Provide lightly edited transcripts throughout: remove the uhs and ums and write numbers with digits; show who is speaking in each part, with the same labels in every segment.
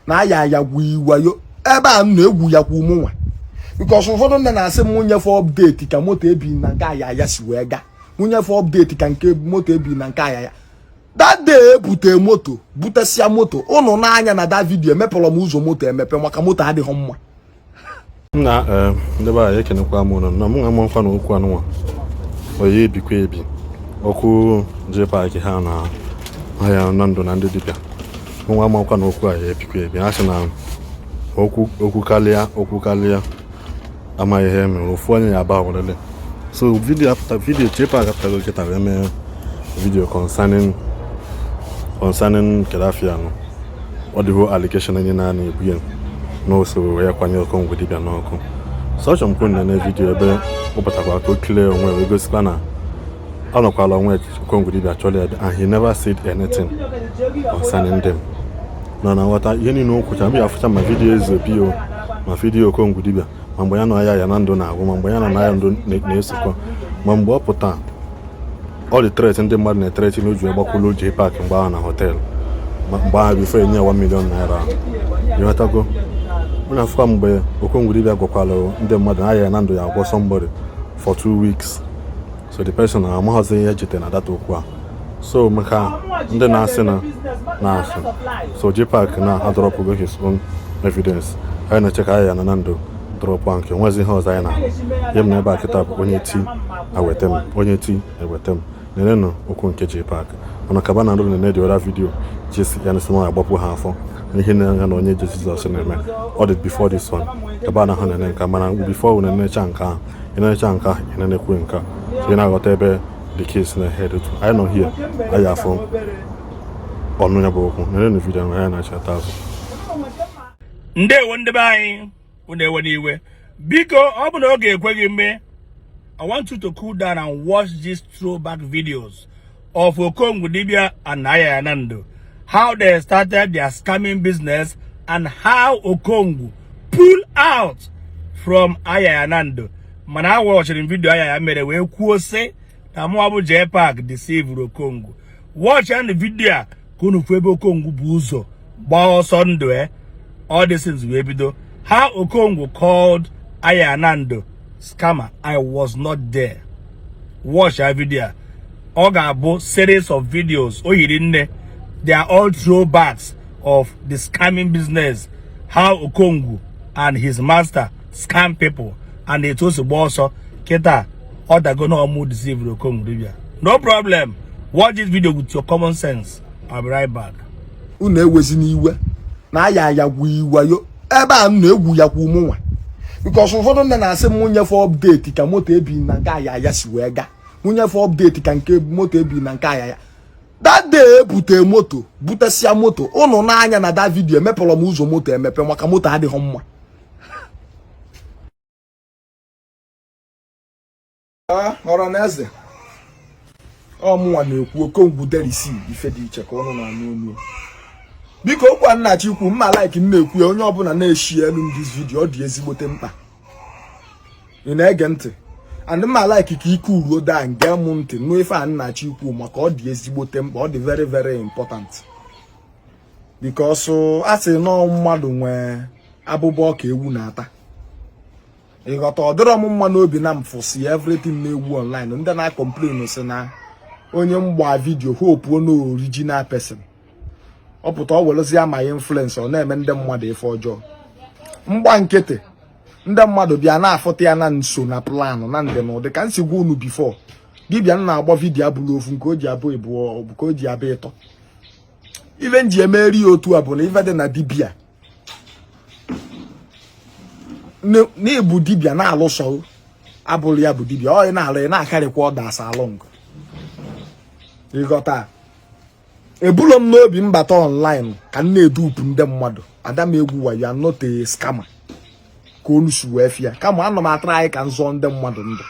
Speaker 1: Na Ayaya gwu wayo ebe a m na-egwu ya kwu mụnwa, because ụfọdụ ndị na-asị m nyefe update ka moto ebi na nke Ayaya si wee gaa, mụ nyefe update ka nke moto ebi na nke Ayaya. That day ebute moto, butesịa moto, ụnụ n'anya na that video, emepụrụ m ụzọ moto emepe maka moto adịghị mma.
Speaker 2: Nna, ndị be anyị, ekenekwa m ụnụ na mụ nwa nkwa na okwu anụnwa onye ebikwa ebi okwu JPAC ha na ahịa na ndụ na ndị dibịa. Mụ nwa amakwa na okwu a ya ebikwa ebi. Ha sị na okwu okwu karịa okwu karịa, amaghị ihe mere ofu onye ya aba werele. So video apụta, video JPAC apụtago kịta wee mee video concerning Kedafi anụ ọ dịghị allegation onye naanị ebu ya na o so wee kwanye Okongwu dibịa n'ọkụ. So achọrọ m ka unu nene video ebe ọ pụtakwara ka o clear onwe, wee gosikwa na ọ nọkwala onwe Okongwu dibịa chọrọ ya and he never said anything concerning them. Nọ na nghọta ihe niile o kwucha mgbe ya afụcha ma video Eze Obi o, ma video Okongwu dibịa, ma mgbe ya nọ ya ya na ndụ na-agwụ, ma mgbe ya nọ na ya ndụ na-esokọ, ma mgbe ọ pụta ọ dị threat ndị mmadụ na-ethreat na o ji gbakwulu JPAC mgbe ahụ na hotel, mgbe ahụ before enye ya 1 million naira ahụ. Ịghọtago? Mụ na afụkwa mgbe Okongwu dibịa gwakwara ndị mmadụ na ya na ndụ ya agwọ somebody for 2 weeks, so the person amaghọzi ihe jite na data okwu a. So maka ndị na-asị na na-asị, so JPAC na adropụgo his own evidence. Anyị na-eche ka anyị ya na ndụ drop nke nwezi ihe ọzọ anyị na ihe m na ebe a kịta bụ onye ti aweta m, onye ti eweta m. Nenenụ okwu nke JPAC mana kaba na ndụ nene dị ọra video jesi ya na agbapụ ha afọ ihe na ya na onye Jizọs na-eme ọ dị before this one. Kaba na ha nene nke, mana before unu enecha nke ahụ, ị na-enecha nke ahụ, ị na-enekwu nke a, so ị na-aghọta ebe the case na head to. Anyị nọ here, anyị afọ ọnụ ya bụ okwu. Nenenụ video ahụ anyị na-achata azụ.
Speaker 3: Ndewo ndị be anyị, unu ewe n'iwe. Biko, ọ bụ na oge ekweghị mme, I want you to cool down and watch these throwback videos of Okongwu Dibia and Ayaya Nando, how they started their scamming business and how Okongwu pulled out from Ayaya Nando. Mana a watchiri video Ayaya mere wee kwuo sị na mụwa bụ JPAC deceived Okongwu. Watch and video a ka unu fụ ebe Okongwu bụ ụzọ gbaa ọsọ ndụ all these things wee bido, how Okongwu called Ayaya Nando scammer. I was not there. Watch that video. Ọ ga-abụ series of videos o yiri nne. They are all throwbacks of the scamming business, how Okongwu and his master scam people and etu o si gba ọsọ. Kịta ọ dago na ọmụ deceive Okongwu dibia. No problem, watch this video with your common sense. I'll be right back.
Speaker 1: Unu ewezi n'iwe na Ayaya gwu wayo ebe a m na-egwu ya kwu mụnwa, because ụfọdụ ndị na-asị m nyefe update ka moto ebi na nke Ayaya si wee gaa, mụ nyefe update ka nke moto ebi na nke Ayaya. That day ebute moto, butesịa moto, ụnụ n'anya na that video, emepụrụ m ụzọ moto emepe maka moto adịghị mma. Ọra na eze, ọ mụnwa na-ekwu, Okongwu Derisi ife dị iche ka ụnụ na-anụ olu. Biko, okwu a nnachi ikwu mma like m na-ekwu ya, onye ọbụla na-eshi elu m this video, ọ dị ezigbote mkpa. Ị na-ege ntị and mma like ka ike uruo daa nge m ntị nụ ife a nnachi ikwu, maka ọ dị ezigbote mkpa, ọ dị very very important, because a sị nọọ mmadụ nwee abụbọ ọka ewu na-ata. Ịghọta? Ọ dịrọ m mma n'obi na mfụsi everything na-ewu online, ndị na-complain si na onye mgba video hope no original person ọ pụta, ọ werezie ma influence, ọ na-eme ndị mmadụ ife ọjọọ. Mgba nkịtị, ndị mmadụ bịa na-afụta ya na nso na plan na ndị na ụdị ka nsi gwa unu before. Dibịa m na-agba video abụrụ ofu nke o ji abụ ịbụọ ka o ji abụ ịtọ. Ife nji emeri ya otu a bụ na ife dị na dibịa n'ịbụ dibịa na-alụso abụrụ ya bụ dibịa ọ na-alụ, ị na-akarịkwa others along. Ịghọta? Ebulo m n'obi mbata online ka m na-edupu ndị mmadụ ada m egwu wayo. I'm not a scammer ka olu si wee fịa, kama ana m atara anyị ka nzọ ndị mmadụ ndụ.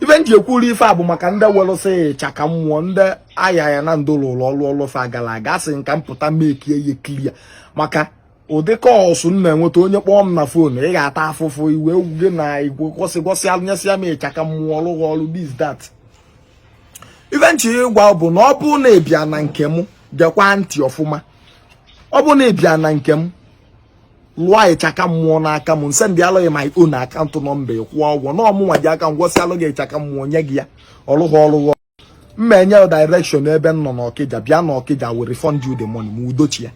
Speaker 1: Ife m ji ekwuru ife a bụ maka ndị welụsị ịchaka mmụọ, ndị aya ya na ndụ lụrụ ọrụ ọrụ fa gara aga, asị nka mpụta mekie ihe clear maka ụdị calls m na-enweta. Onye kpọọ m na phone, ị ga-ata afụfụ iwe gị na igwe gwọsị gwọsị nyesịa m ịchaka mmụọ ọrụ ọrụ this that. Ife nchi ịgwa bụ na ọ bụ na ịbịa na nke m, gekwa ntị ọfụma. Ọ bụ na ị bịa na nke m lụọ ịchaka mmụọ n'aka m, m sendịalụ gị my own account number, kwụọ ụgwọ na ọ mụnwa ji aka m gwọsịalụ gị ịchaka mmụọ nye gị ya, ọlụghị ọlụghọ mma enye direction ebe m nọ n'Ọkịja, bịa n'Ọkịja we refund you the money ma udochi ya.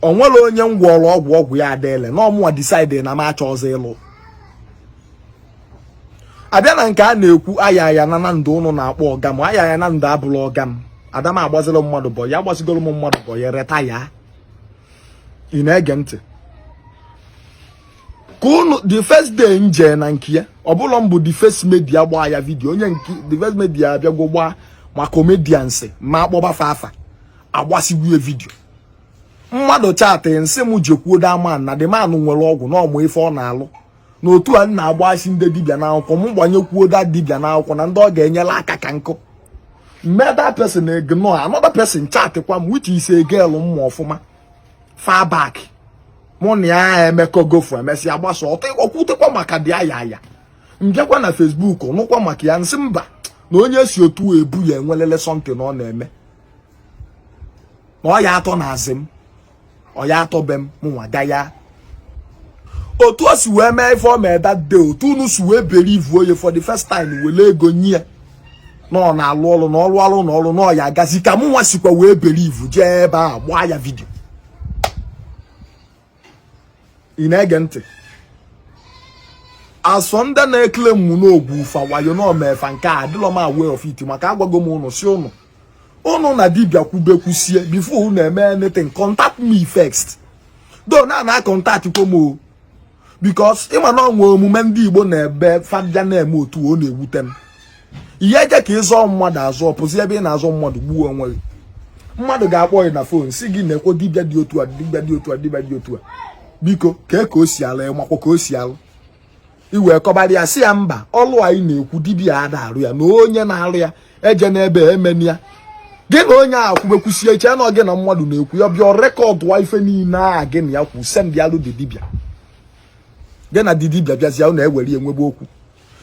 Speaker 1: O nwere onye m gwọrọ ọgwụ, ọgwụ ya adịele na ọ mụnwa decide na m achọzi ịlụ. Abịa na nke a na-ekwu Ayaya na Nando ụnụ na-akpọ ọga m, Ayaya Nando abụrọ ọga m. Ada m agbaziri mmadụ boy, agbasigoro m mmadụ boy retire. Ị na-ege ntị ka unu? The first day m jee na nke ya, ọ bụlọ m bụ the first media gbaa ya video. Onye nke the first media abịagwo gbaa ma comedians ma akpọba fa afa agbasigwu ya video. Mmadụ chatị m sị m jekwuo that man na the man nwere ọgwụ na ọ ma ife ọ na-alụ na otu a na-agbasi ndị dibịa n'akwụkwọ, m gbanyekwuo that dibịa n'akwụkwọ na ndị ọ ga-enyere aka ka nkụ mee. That person ignore. Another person chatkwa m, which is a girl m ma ọfụma far back, mụ na ya emekọgofu, emesịa gbasa ọtọ ọkwutekwa maka dị Ayaya. M bịakwa na Facebook nụkwa maka ya, m sị mba, na onye si otu ebu ya enwelele something ọ na-eme na ọ ya atọ na azị m, ọ ya atọ be m, mụnwa ga ya. Otu o si wee mee ife o mee that day, otu unu si wee believe onye for the first time wele ego nye ya na ọ na-alụ ọrụ na ọrụ ọrụ na ọrụ na ọ ya agazi, ka mụnwa sikwa wee believe jee ebe ahụ gbaa ya video. Ị na-ege ntị? Asọ ndị na-eclaim na o gwu fa wayo na o mee fa nke a, adịlọ m aware of it, maka agwago m ụnụ si ụnụ ụnụ na dibịa kwube kwusie before unu eme anything, contact me first. Though na na contact kwo m o, because ịma na onwe omume ndị Igbo na-ebe fabia na-eme otu ọ na-ewute m. Ihe eje ka ịzọ mmadụ azụ, pụzi ebe ị na-azọ mmadụ gbuo onwe gị. Mmadụ ga-akpọ gị na phone si gị na-ekwo dibịa dị otu a, dibịa dị otu a, dibịa dị otu a, biko kee ka o si alụ, ịmakwa ka o si alụ. I wee kọbara ya, sị ya mba, ọlụ anyị na-ekwu dibịa ada arụ ya, na onye na-arụ ya eje n'ebe emeni ya. Gị na onye ahụ kwubekwusie, iche na gị na mmadụ na-ekwu, ya bịa recordụwa ife niile a gị na ya kwu, send alụ the dibịa. Gị na the dibịa bịazie, unu ewere enwebe okwu.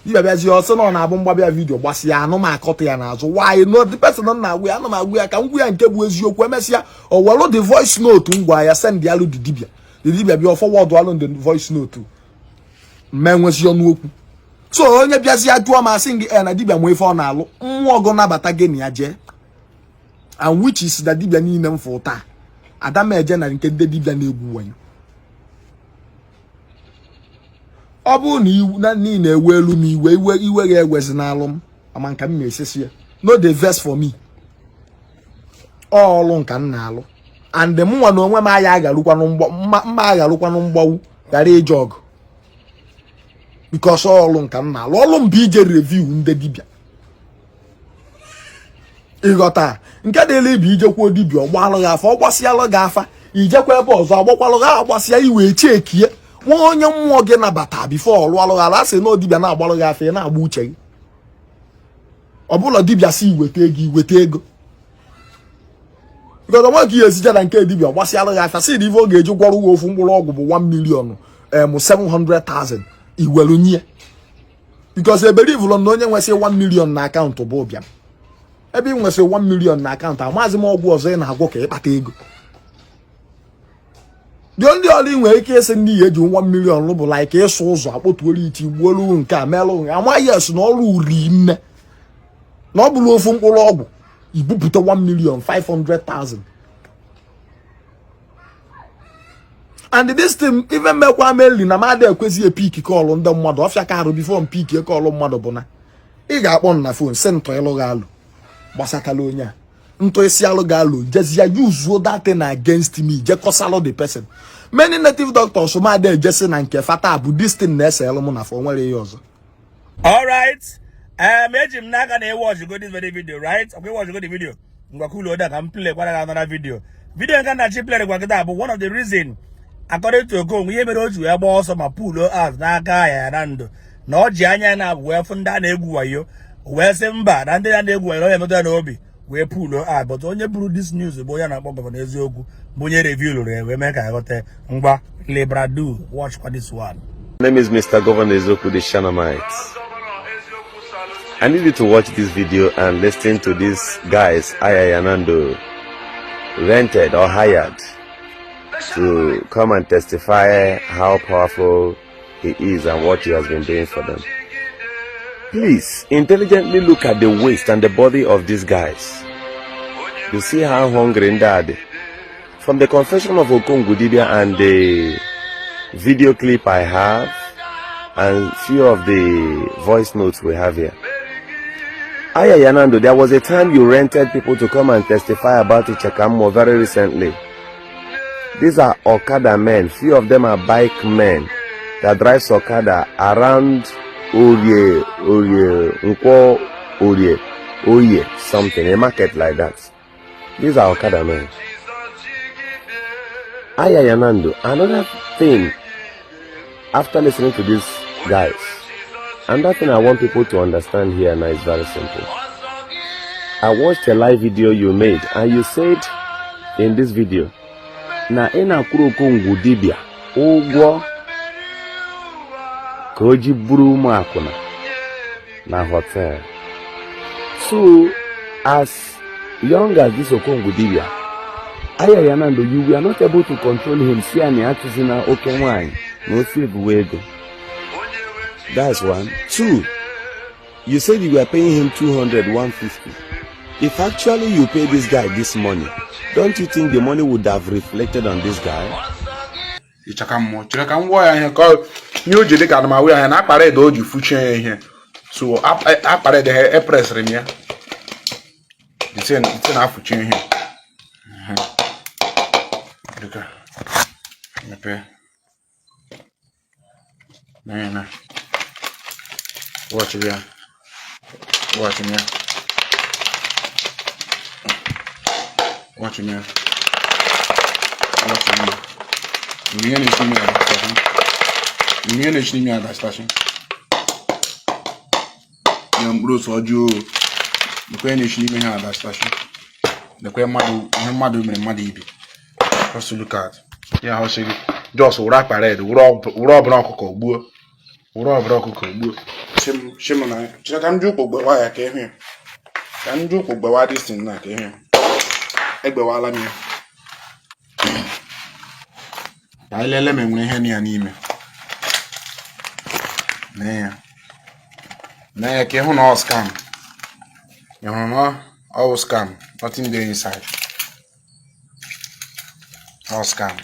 Speaker 1: Dibịa bịazie, ọ sị na ọ na-abụ m gbabịa video gbasịa anụ m akọta ya n'azụ. Why no? The person na-agwa ya, ana m agwa ya ka m gwa ya nke bụ eziokwu. Emesịa o welu the voice note m gwa ya send alụ the dibịa. The dibịa bịa forward alụ the voice note, mme nwezi ọnụ okwu. So onye bịazie jụọ m, asị gị na dibịa nwe ife ọ na-alụ, mmụọ gụ nabata gị na ya jee. And which is na dibịa niile m fụ taa, ada m eje na nke ndị dibịa na-egwu wayo. Ọ bụrụ na iwu na niile ewe elu m iwe iwe iwe ga-ewezi n'alụ m ama nka m na-esisi ya, no dey vex for me. Ọlụ nka m na-alụ, and mụnwa na onwe m aya agharụkwanụ mma agharụkwanụ mgbawu ghara ije ọgụ, because ọlụ nka m na-alụ, ọlụ m bụ ije review ndị dibịa. Ịghọta nke dịla ibu ijekwuo dibịa, ọ gbalụ gị afa, ọ gbasịalụ gị afa, ijekwa ebe ọzọ agbakwalụ gị agbasịa, iwee chekie nwa onye mmụọ gị nabata before ọlụ alụ gị ala. Asị na dibịa na-agbalụ gị afa, ị na-agba uche gị. Ọ bụla dibịa si iweta ego, iweta ego, because nwa ka ihe esije na nke dibịa gbasịalụ gị afa, sị na ife ọ ga-eji gwọrọ gị ofu mkpụrụ ọgwụ bụ 1 million 700,000, iwelu nye, because ebelievelụ na onye nwesị 1 million na account bụ ụbịam. Ebe ị nwesị 1 million na account, amaghịzi m ọgwụ ọzọ ị na-agwọ ka ịkpata ego. Dị ndị ọrụ ị nwere ike ịsị ndị ya eji 1 million bụ like ịsụ ụzọ, akpọtuolu iti, gbuolu nke a, melụ amaghị esi na ọrụ uri nne na ọ bụrụ ofu mkpụrụ ọgwụ ibupụta 1 million 500,000. And this thing even mekwa meli na mmadụ ekwezi epick call ndị mmadụ ọfịa ka arụ before m pick call mmadụ bụ na ị ga-akpọ m na phone sị ntọ ịlụ gị alụ gbasatala onye a ntọ isi alụ gị alụ, jezie use that thing against me, jekọsalụ the person. Many native doctors mmadụ ejesi na nke fata bụ this thing na-ese elu mụ na fọ nwere ihe ọzọ.
Speaker 3: All right. Eji m n'aka na ị watchgo this very video, right? Okay, watchgo the video. Ngwa cool down ka m play kwara gị another video. Video nke na chi play gwa kịta bụ one of the reason, according to Okongwu, ihe mere o ji wee gbaa ọsọ ma pull out n'aka Ayaya Nando, na ọ ji anya na wee fụ ndị a na-egwu wayo, wee sị mba, na ndị a na-egwu wayo na emetụ ya n'obi, wee pull out. But onye buru this news bụ onye na-akpọ Governor Eziokwu, bụ onye review lụrụ ya wee mee ka aghọta. Ngwa Librado, watch kwa this one.
Speaker 4: My name is Mr. Governor Eziokwu, the Shanamite. I need you to watch this video and listen to these guys Ayaya Nando rented or hired to come and testify how powerful he is and what he has been doing for them. Please intelligently look at the waist and the body of these guys. You see how hungry they are. From the confession of Okongwu Dibia and the video clip I have and few of the voice notes we have here. Ayaya Nando, there was a time you rented people to come and testify about Ichaka very recently. These are Okada men. Few of them are bike men that drives Okada around Orie, Orie, Nkwo, Orie, Oye, something, a market like that. These are Okada men. Ayaya Nando, another thing, after listening to these guys, another thing I want people to understand here now is very simple. I watched a live video you made, and you said in this video, na ị na-akwụrụ Okongwu dibịa ụgwọ ka o ji buru ụmụ akwụna na hotel. So, as young as this Okongwu dibịa, Ayaya Nando, you were not able to control him, si ya na ya chụzina oke nwanyị na o sevuwe ego. That's one. Two, you said you were paying him 200, 150. If actually you pay this guy this money, don't you think the money would have reflected on this guy?
Speaker 5: Ịchaka mmụọ chere ka m gwụọ ya ihe ka ihe o ji dị ka anụmawụ ya na akpara ede o ji fuchie ya ihe so akpara ede ha epresịrị m ya ite na-afụchi ihe. Dịka mepee na na watch ya, watch ya, watch ya, watch ya. Ihe na-esi n'ime ya ga-asachị, ihe na-esi n'ime ya ga-asachị ya mkpụrụ ose ọjọọ. Lekwe ihe na-esi n'ime ha ga-asachị. Lekwe mmadụ, ihe mmadụ mere mmadụ ibe. Just look at ya. Hụ sị gị just wụrụ akpa red, wụrụ ọbụla ọkụkọ gbuo, wụrụ ọbụla ọkụkọ gbuo. Shim na chere ka m ji ụkwụ gbewa ya ka ịhụ ya, ka m ji ụkwụ gbewa this thing na ka ịhụ ya. Egbewala m ya ka anyị lele ma enwere ihe na ya n'ime. Nee ya, nee ya ka ịhụ na ọ scam. Ị hụrụ na ọ bụ scam? Nothing there inside. Ọ scam.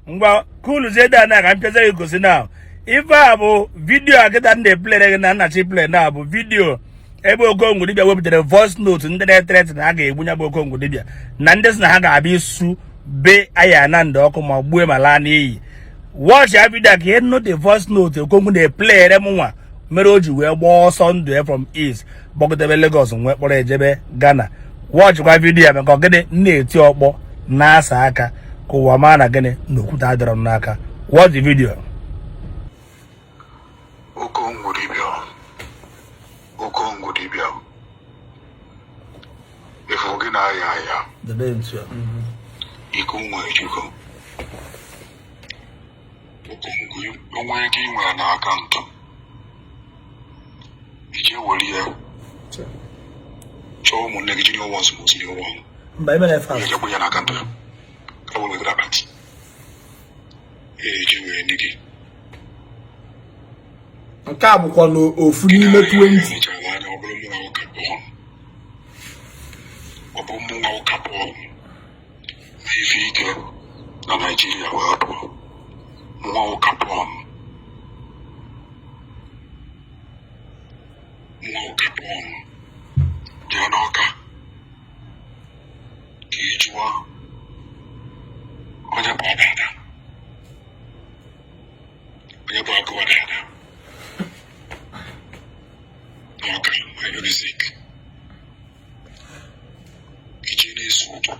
Speaker 3: Ngwa kuluzie da na ka mpịaza gị gosi na ife a bụ video a kịta ndị plere gị na nnachi play na bụ video ebe Okongwu dibịa wepụtara voice note ndị na-ethreaten na a ga-egbu ya bụ Okongwu dibịa na ndị sị na ha ga-abịa isu be Ayaya Nando ọkụ ma gbue ma laa n'iyi. Watch ya video ka ị nụ the voice note Okongwu na-eplayere m nwa mere o ji wee gbaa ọsọ ndụ ya from East gbagotebe Lagos nwee kpọrọ ejebe Ghana. Watchkwa video ya maka gịnị na-eti ọkpọ na-asa aka ka ụwa maa na gịnị na okwute adịrọ m n'aka. Watch the video.
Speaker 6: Okongwu dibịa, Okongwu dibịa, ịfụ gị na-aya aya iko nwe ejikọ Okongwu onwe ego ị nwere na account iji were ya chọọ ụmụnne gị junior ones ma senior one.
Speaker 3: Mba, imere fast.
Speaker 6: Onye jekwa ya na account ya ka ọ were akpati eji wee ndị gị.
Speaker 1: Nke a bụkwa n'ofu n'ime 20.
Speaker 6: Nechara anya ọ bụrụ mụnwa ụka pọl, ọ bụ mụnwa ụka pọl na ife ike na Naịjirịa wee pụọ mụnwa ụka pọl, mụnwa ụka pọl jee n'Ọka ka ị jụọ onye bụ Adada, onye bụ agụ Adada n'Ọka Zik ije na-eso ụtọ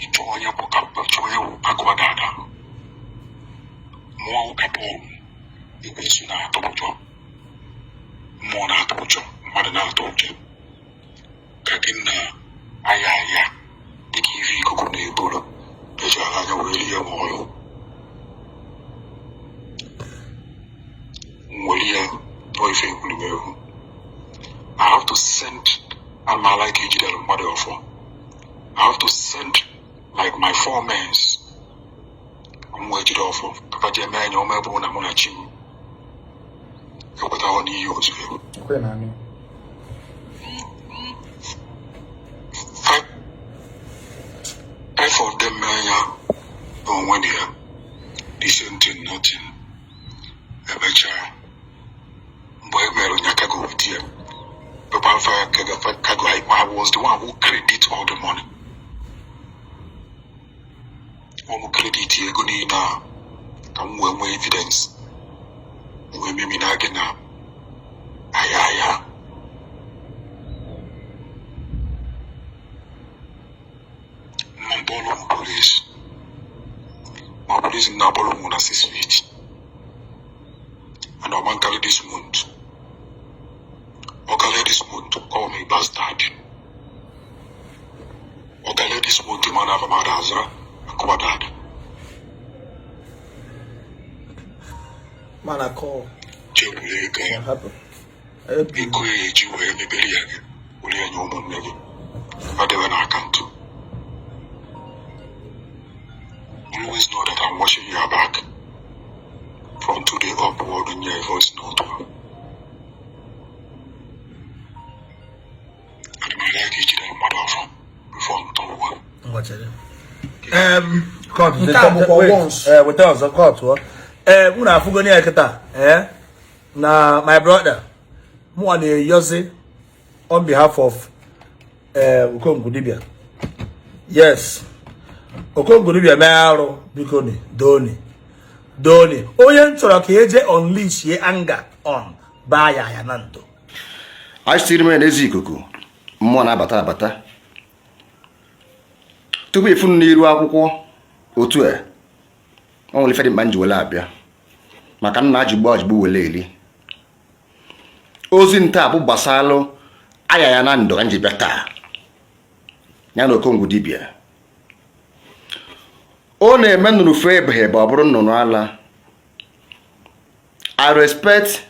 Speaker 6: ịchọ onye bụ chọọ onye bụ agụ Adada mmụọ ụka Pọl. Ekwensu na-atụ ụjọ, mmụọ na-atụ ụjọ, mmadụ na-atụ ụjọ ka gị na aya aya dịka ife ikuku eburu eji ala anya wee rie m ọrụ. Ọ ife ekwuru m ekwu. I have to send and my like ejidere mmadụ ọfọ. I have to send like my four mens. M wee jide ọfọ ka jee mee anya ọma ebe na mụ na chi m ekwetaghọ n'iyi ozugbo. Five of them mee ya n'onwe na ya, the same thing, nothing. Emechaa, mgbe e mere onye akago with ya papa kago, I was the one who credit all the money. Ọ bụ credit ego niile a ka m wee nwee evidence wee memi na gị na aya aya ma bọọlụ polisi ma polisi na bọọlụ mụ na 6 feet and ọma nkarị this month. Ọ karịa this month, call me bastard. Ọ karịa this month, ma na afa azara akụba dad.
Speaker 1: Mana call.
Speaker 6: Chebule ego ya. Ego ya eji wee mebere ya gị were ya nye ụmụnne gị adịghị na akaụntụ. Always know that I'm watching your back from today upward in your voice note. Ana m arịọ ka ijide mmadụ ọfọ before m tọwa.
Speaker 1: Nke a bụkwa once.
Speaker 3: Weta ọzọ kọtụọ. Ee, unu afụgo ya kịta. Ee, na my brother, mụnwa na-eyozi on behalf of Okongwu Dibia. Yes, Okongwu Dibia mee arụ, biko ni doni doni onye m chọrọ ka eje unleash ye anger on baa ya ya na ndụ.
Speaker 7: Anyị siri m n'ezi ikuku mmụọ na-abata abata tupu ịfụ n'iru akwụkwọ otu a ọ nwere ife dị mkpa m ji wele abịa maka nna ajigbo ajigbo wele eli ozi nta bụ gbasalụ aya ya na ndụ ka m ji bịa taa ya na Okongwu Dibia. Ọ na-eme nnụnụ fee ebeghị ebe ọ bụrụ nnụnụ ala. I respect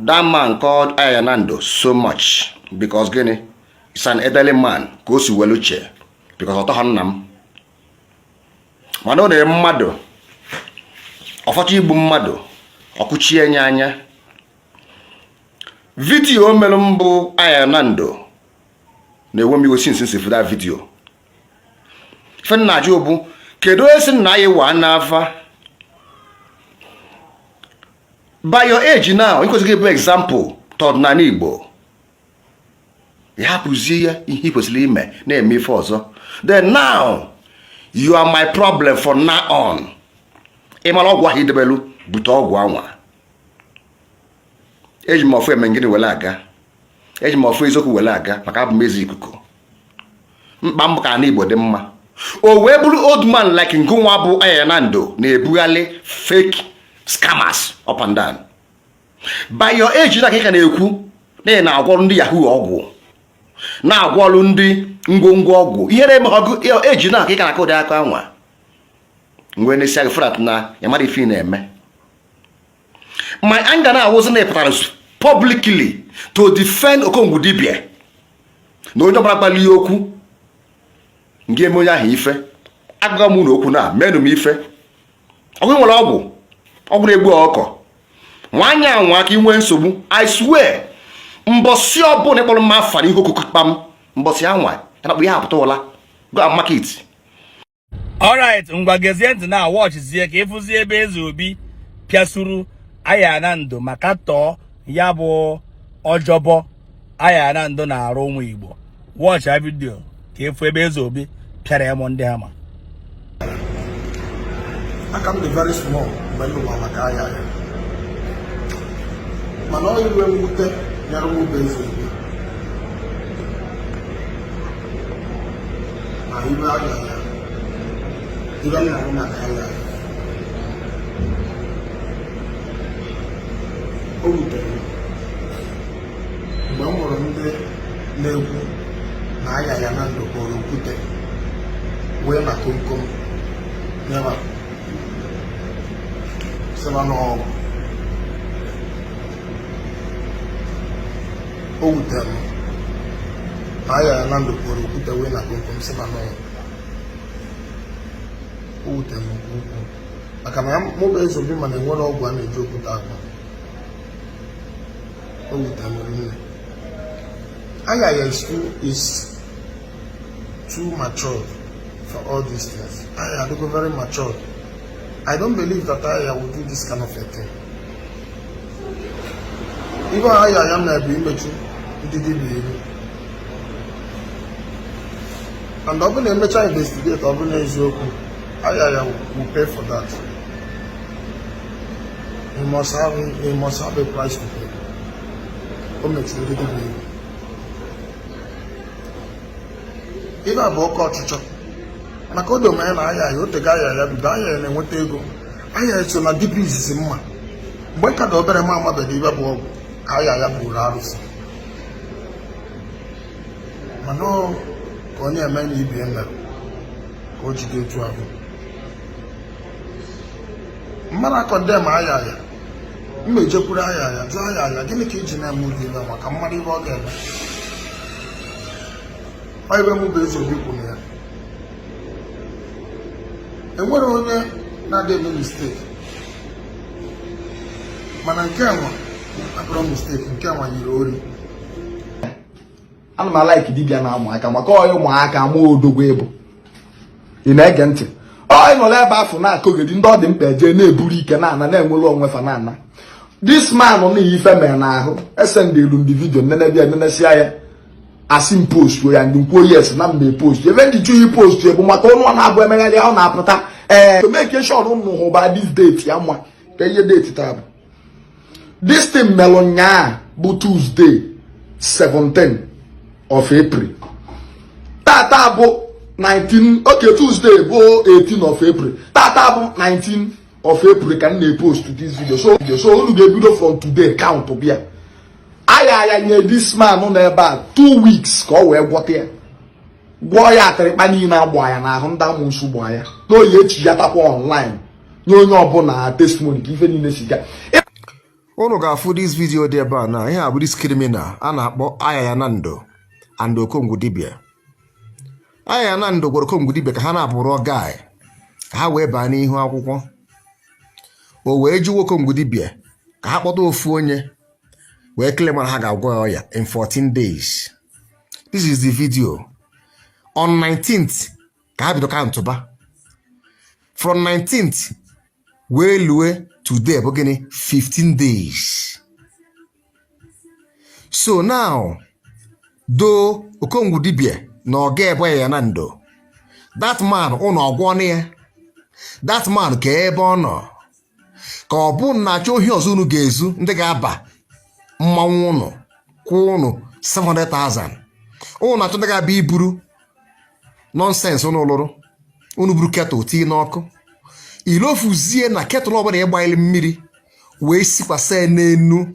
Speaker 7: that man called Ayanando so much because gịnị, it's an elderly man ka o si welu uche because ọ tọghọ nna m mana ọ na-eme mmadụ ọfọchọ igbu mmadụ ọkụchie nye anya. Vidiyo o mere mbụ Ayanando na-ewe m iwe since nsi fụda vidiyo. Ife nna ajụ bụ kedu onye si nna anyị waa n'afa? By your age now, ị kwesịrị ịbụ example to ọdịnala Igbo. Ị hapụzie ya ihe ị kwesịrị ime na-eme ife ọzọ. Then now you are my problem from now on. Ị mara ọgwụ ahụ idebelu, bute ọgwụ anwa. Eji m ọfụ eme ngịnị wele aga, eji m ọfụ eziokwu wele aga maka abụ m ezi ikuku. Mkpa m ka ana Igbo dị mma. O wee bụrụ old man like ngụnwa bụ Ayanando na-ebugharị fake scammers up and down. By your age na ka ị ka na-ekwu na ị na-agwọrụ ndị yahoo ọgwụ, na-agwọrụ ndị ngwongwo ọgwụ ihe na-eme ọgụ eji na ka ị ka na-akụ ụdị aka anwa ngwe na-esi agụ frat na ya mara ife ị na-eme. My anger na-awụzi na ị pụtara publicly to defend Okongwu Dibia na onye ọbụla kpali okwu nga eme onye ahụ ife. Agụga m unu okwu na menụ m ife. Ọgwụ nwere ọgwụ ọgwụ na-egbu ọkọ nwaanyị anwa aka inwe nsogbu. I swear, mbọsị ọbụla ịkpọrọ m afa n'ihe okuku kpam mbọsị anwa ya na-akpọ ihe apụta ụla. Go and mark it.
Speaker 3: Alright, ngwa gezie ntị na watchzie ka ịfụzie ebe Eze Obi pịasuru Ayanando maka tọọ ya bụ ọjọbọ Ayanando na-arụ ụmụ Igbo. Watch ya vidio ka ịfụ ebe Eze Obi pịara ya mụ ndị ha ma.
Speaker 1: Aka m dị very small mgbe m nụwa maka aya ya, mana ọ iwe mwute nyere m bụ Eze Obi na iwe anya ya iwe m na-arụ maka aya ya o wutere m mgbe m hụrụ ndị na-ekwu na aya ya na ndụ kpọrọ okwute wee na komkom nyeba sịba n'ọgwụ.
Speaker 8: O wutere m na Ayaya na Ndụ kpọrọ okwute wee na komkom sị na nọ. O wutere m nke ukwuu maka na mụ bụ Eze Obi mana enwere ọgwụ a na-eji okwute agwọ. O wutere m rinne. Ayaya is too matured for all these things. Ayaya adịgo very matured. I don't believe that Ayaya will do this kind of a thing. Ibe Ayaya na-ebu imechu ndị dibịa ihu, and ọ bụ na emecha investigate, ọ bụ na eziokwu, Ayaya will pay for that. He must have a price to pay. O mechuru ndị dibịa ihu. Ibe a bụ oke ọchịchọ maka o dome ya na Ayaya otego. Ayaya bido, Ayaya na-enweta ego. Ayaya so na dibịa izizi mma mgbe ka dị obere ma amabeghị ibe bụ ọgwụ ka Ayaya bụrụ arụsị, mana ọ ka onye eme na ibie mere ka o jide etu ahụ mmadụ a-condemn Ayaya. Mma ejekwuru Ayaya, jụọ Ayaya, gịnị ka iji na-eme ụdị ibe maka mmadụ ibe ọ ga-eme. Ọ ebe mụ bụ Eze Obi kwuru ya, enwere onye na-adị eme mistake, mana nke nwa abụrụ mistake, nke nwa yiri ori.
Speaker 1: Ana m a-like dibịa na-amụ aka maka ọya ụmụaka ama odogwu ịbụ. Ị na-ege ntị? Ọ nọrọ ebe afọ na-akọgedi ndị ọ dị mkpa eje na-eburu ike na-ana na-enwere onwe fa na-ana. This man na ife mere n'ahụ esendelu ndị video nnene bịa nenesia ya, asị m postuo ya, ndị nkwuo yes na mma post ebe ndị chụghị post bụ maka ụnụ ọ na-abụ emegharị ọ na-apụta. Ee, to make sure ụnụ hụba this date ya mma ka ihe date taa bụ. This thing melụ nyaa bụ Tuesday, 17 of April. Tata bụ 19. Okay, Tuesday bụ 18 of April. Tata bụ 19 of April ka m na-epost this video, so unu ga-ebido from today count bịa. Aya aya nye this man nọ ebe a 2 weeks ka ọ wee gwọta ya, gwọọ ya atịrịkpa niile agba ya n'ahụ, ndị amụsụ gba ya n'oyi echi ya takwa online nye onye ọbụla testimony ka ife niile si gaa.
Speaker 7: Unu ga-afụ this video dị ebe a na ihe a bụ this criminal a na-akpọ Ayaya Nando and Okongwu Dibia. Ayaya Nando gwara Okongwu Dibia ka ha na-abụrụ guy ka ha wee baa n'ihu akwụkwọ. O wee jụwa Okongwu Dibia ka ha kpọta ofu onye wee claim na ha ga-agwọ ya ọya in 14 days. This is the video on 19th ka ha bido countba from 19th wee lue today bụ gịnị? 15 days. So now do Okongwu Dibia na ọga ebe ya na ndo that man ụnụ ọgwọ na ya, that man ka ebe ọ nọ ka ọ bụ na achọ ohi ọzọ unu ga-ezu ndị ga-aba mmanwụ ụnụ kwụọ ụnụ 700,000. Ụnụ achọ ndị ga-abịa iburu nonsense ụnụ lụrụ. Unu buru kettle tinye n'ọkụ, ilofuzie na kettle ọbụla ịgbanyere mmiri wee sikwasị ya n'enu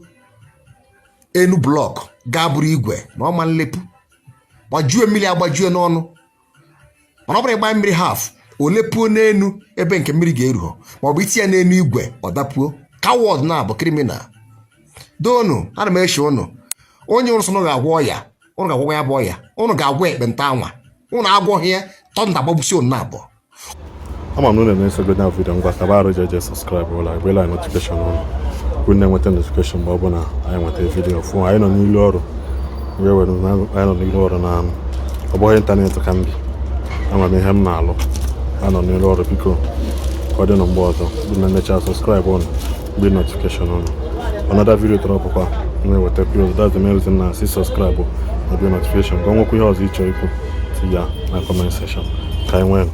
Speaker 7: enu block ga-abụrụ igwe na ọma nlepụ gbajue mmiri agbajue n'ọnụ. Mana ọ bụrụ ịgba mmiri half, o lepuo n'enu ebe nke mmiri ga-eruo, maọbụ itinye ya n'enu igwe, ọ dapuo. Coward na bụ criminal donu. Ana m eche ụnụ onye ụrụ sọ na ga-agwọ ọya, ụnụ ga-agwọ ya bụ ọya, ụnụ ga-agwọ ekpenta anwa, ụnụ agwọghị ya, thunder gbagbusi ụnụ na abụọ.
Speaker 2: Ama m na unu na-esogo na video. Ngwa, kaba arụ jeje subscribe ụlọ egbela anyị notification ụnụ ka unu na-enweta notification mgbe ọbụla anyị nweta video fụ. Anyị nọ n'ilu ọrụ wee were anyị nọ n'ilu ọrụ na ọ bụghị ịntanetị ka m bi ama m ihe m na-alụ. Anọ n'ilu ọrụ. Biko, ka ọ dị na mgbe ọzọ bụ na emechaa subscribe ụnụ mgbe notification ụnụ another video dropụkwa na-eweta ọzọ. That's the main reason na si subscribe na bịa notification ka ọ nwekwa ihe ọzọ ịchọ ikwu, tinye ya na comment section ka anyị nwee.